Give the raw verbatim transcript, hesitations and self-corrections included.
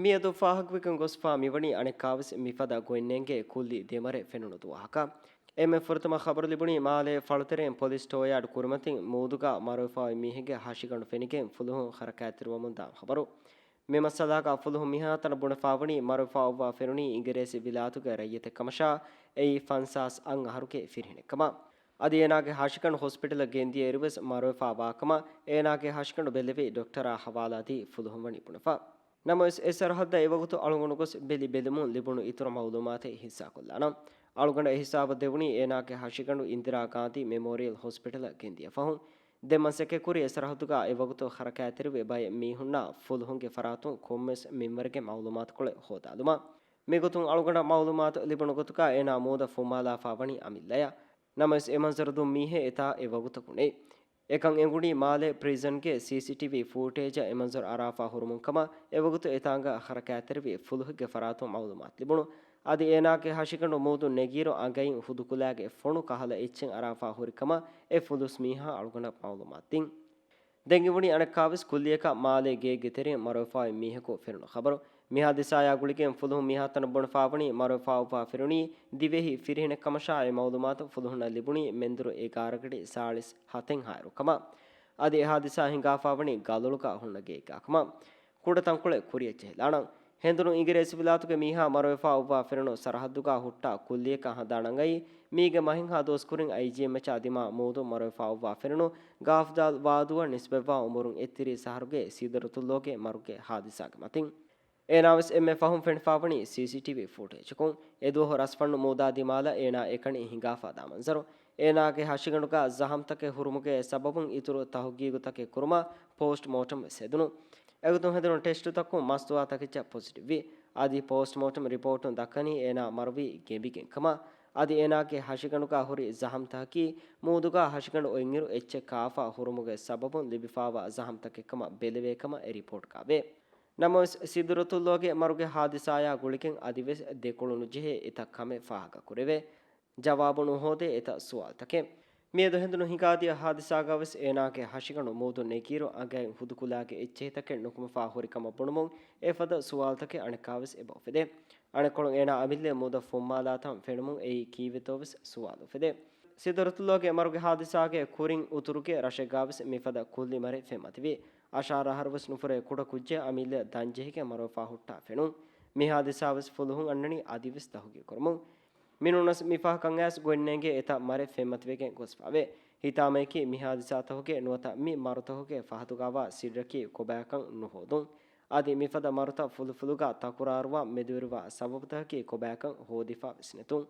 މިއަދު ފާހަގަވެގެން ގޮސްފާ މިވަނީ އަނެއްކާވެސް މިފަދަ ގޮތްނޭނގޭ ކުއްލި ދެމަރެއް ފެނުނު ދުވަހަކަށް. އެންމެ ފުރަތަމަ ޚަބަރު ލިބުނީ މާލޭ ފަޅުތެރެއިން ޕޮލިސް ޓޯޔާޑް ކުރިމަތިން މޫދުގަ މަރުވެފާވި މީހެއްގެ ހަށިގަނޑު ފެނިގެން ފުލުހުން ހަރަކާތްތެރިވަމުން ދާ ޚަބަރު. މި މައްސަލާގަ ފުލުހުން މިހާތަނަށް ބުނެފާވަނީ މަރުވެފާ އޮއްވާ ފެނުނީ އިނގިރޭސި ވިލާތުގެ ރައްޔިތެއް ކަމަށާ، އެއީ ފަންސާސް އަށް އަހަރުގެ ފިރިހެނެއް ކަމަށް. އަދި އޭނާގެ ހަށިގަނޑު ހޮސްޕިޓަލަށް ގެންދިޔައިރުވެސް މަރުވެފާ ވާކަމަށް އޭނާގެ ހަށިގަނޑު ބެއްލެވި ޑޮކްޓަރާ ހަވާލާދީ ފުލުހުން ވަނީ ބުނެފަ. ނަމަވެސް، އެ ސަރަހައްދަށް އެވަގުތު އަޅުގަނޑު ގޮސް ބެލި ބެލުމުން ލިބުނު އިތުރު މައުލޫމާތެއް ހިއްސާކޮށްލާނަން. އަޅުގަނޑަށް އެ ހިސާބަށް ދެވުނީ އޭނާގެ ހަށިގަނޑު އިންދިރާ ގާނދީ މެމޯރިއަލް ހޮސްޕިޓަލަށް ގެންދިޔަ ފަހުން. ދެ މަސެކެ ކުރި އެ ސަރަހައްދުގަ އެވަގުތު ހަރަކާތްތެރިވި ބައެއް މީހުންނާ ފުލުހުންގެ ފަރާތުން ކޮންމެސް މިންވަރެއްގެ މައުލޫމާތުކޮޅެއް ހޯދާލުމަށް. މިގޮތުން އަޅުގަނޑަށް މައުލޫމާތު ލިބުނު ގޮތުގަ އޭނާ މޫދަށް ފުއްމާލާފާ ވަނީ އަމިއްލަޔަށް. ނަމަވެސް، އެ މަންޒަރު ދުން މީހެއް އެތާ އެ ވަގުތަކު ނެތް. އެކަން އެނގުނީ މާލޭ ޕްރިޒަންގެ ސީސީޓީވީ ފޫޓޭޖަށް އެ މަންޒަރު އަރާފާ ހުރުމުން ކަމަށް. އެވަގުތު އެތާނގަ ހަރަކާތްތެރިވި ފުލުހެއްގެ ފަރާތުން މައުލޫމާތު ލިބުނު. އަދި އޭނާގެ ހަށިގަނޑު މޫދުން ނެގިއިރު އަނގައިން ހުދުކުލައިގެ ފޮނު ކަހަލަ އެއްޗެއް އަރާފާ ހުރި ކަމަށް އެ ފުލުސް މީހާ އަޅުގަނޑަށް މައުލޫމާތު ދިން. ދެން އިވުނީ އަނެއްކާވެސް ކުއްލިއަކަށް މާލޭ ގޭގެ ތެރެއިން މަރުވެފާވި މީހަކު ފެނުނު ޚަބަރު. މި ހާދިސާޔާ ގުޅިގެން ފުލުހުން މިހާތަނަށް ބުނެފާވަނީ މަރުވެފާ އޮއްވާ ފެނުނީ ދިވެހި ފިރިހެނެއް ކަމަށާ، އެ މައުލޫމާތު ފުލުހުންނަށް ލިބުނީ މެންދުރު އެގާރަ ގަޑި ސާޅީސް ހަތެއްހާއިރު ކަމަށް. އަދި އެ ހާދިސާ ހިނގާފާވަނީ ގަލޮޅުގަ ހުންނަ ގޭގާ ކަމަށް. ކުޑަ ތަންކޮޅެއް ކުރިއެއްޗެހިލާނަން. ހެނދުނު އިނގިރޭސިވިލާތުގެ މީހާ މަރުވެފާ އޮއްވާ ފެނުނު ސަރަހައްދުގަ ހުއްޓާ ކުއްލިއަކަށް ހަނދާނަށް އައީ، މީގެ މަހެއްހާ ދުވަސް ކުރިން އައިޖީއެމްއެޗާ ދިމާ މޫދުން މަރުވެފާ އޮއްވާ ފެނުނު ގާފްދާލް ވާދޫއަށް ނިސްބަތްވާ އުމުރުން އެއްތިރީސް އަހަރުގެ ސީދަރުތުއްލޯގެ މަރުގެ ހާދިސާގެ މަތިން. އޭނާވެސް އެންމެ ފަހުން ފެނިފާވަނީ ސީސީޓީވީ ފޫޓޭޖަކުން. އެދުވަހު ރަސްފަންނު މޫދާ ދިމާލަށް އޭނާ އެކަނި ހިނގާފާ ދާ މަންޒަރު. އޭނާގެ ހަށިގަނޑުގަ ޒަހަމްތަކެއް ހުރުމުގެ ސަބަބުން އިތުރު ތަހުގީގުތަކެއް ކުރުމަށް ޕޯސްޓް މޯޓަމް ވެސް ހެދުނު. އެގޮތުން ހެދުނު ޓެސްޓުތަކުން މަސްތުވާ ތަކެއްޗަށް ޕޮޒިޓިވްވި. އަދި ޕޯސްޓް މޯޓަމް ރިޕޯޓުން ދައްކަނީ އޭނާ މަރުވީ ގެނބިގެން ކަމަށް. އަދި އޭނާގެ ހަށިގަނޑުގަ ހުރި ޒަހަމްތަކަކީ މޫދުގަ ހަށިގަނޑު އޮތްއިރު އެއްޗެއް ކާފާ ހުރުމުގެ ސަބަބުން ލިބިފާވާ ޒަހަމްތަކެއް ކަމަށް ބެލެވޭ ކަމަށް އެ ރިޕޯޓްގަ ވޭ. ނަމަވެސް، ސިދުރަތުއްލޯގެ މަރުގެ ހާދިސާޔާ ގުޅިގެން އަދިވެސް ދެކޮޅު ނުޖެހޭ އެތައް ކަމެއް ފާހަގަކުރެވޭ. ޖަވާބު ނުހޯދޭ އެތައް ސުވާލުތަކެއް. މިއަދު ހެނދުނު ހިނގާދިޔަ ހާދިސާގަވެސް އޭނާގެ ހަށިގަނޑު މޫދުން ނެގިއިރު އަނގައިން ހުދުކުލައިގެ އެއްޗެހިތަކެއް ނުކުމެފާ ހުރި ކަމަށް ބުނުމުން އެފަދަ ސުވާލުތަކެއް އަނެއްކާވެސް އެބަ އުފެދޭ. އަނެއްކޮޅުން އޭނާ އަމިއްލަ މޫދަށް ފުއްމާލާތަން ފެނުމުން އެއީ ކީއްވެތޯވެސް ސުވާލު އުފެދޭ. ސިދުރަތުއްލޯގެ މަރުގެ ހާދިސާގެ ކުރިން އުތުރުގެ ރަށެއްގާވެސް މިފަދަ ކުއްލި މަރެއް ފެންމަތިވި. އަށާރަ އަހަރުވެސް ނުފުރޭ ކުޑަ ކުއްޖެއް އަމިއްލަ ދަންޖެހިގެން މަރުވެފާ ހުއްޓާ ފެނުން. މި ހާދިސާވެސް ފުލުހުން އަންނަނީ އަދިވެސް ތަހުގީގު ކުރުމުން. މިނޫނަސް މިފަހަކަށް އައިސް ގޮތްނޭނގޭ އެތައް މަރެއް ފެންމަތިވެގެން ގޮސްފާވޭ. ހިތާމަޔަކީ މި ހާދިސާތަކުގެ ނުވަތަ މި މަރުތަކުގެ ފަހަތުގަވާ ސިއްރަކީ ކޮބާކަން ނުހޯދުން. އަދި މިފަދަ މަރުތައް ފުލުފުލުގަ ތަކުރާރުވާ މެދުވެރިވާ ސަބަބުތަކަކީ ކޮބާކަން ހޯދިފާ ވެސް ނެތުން.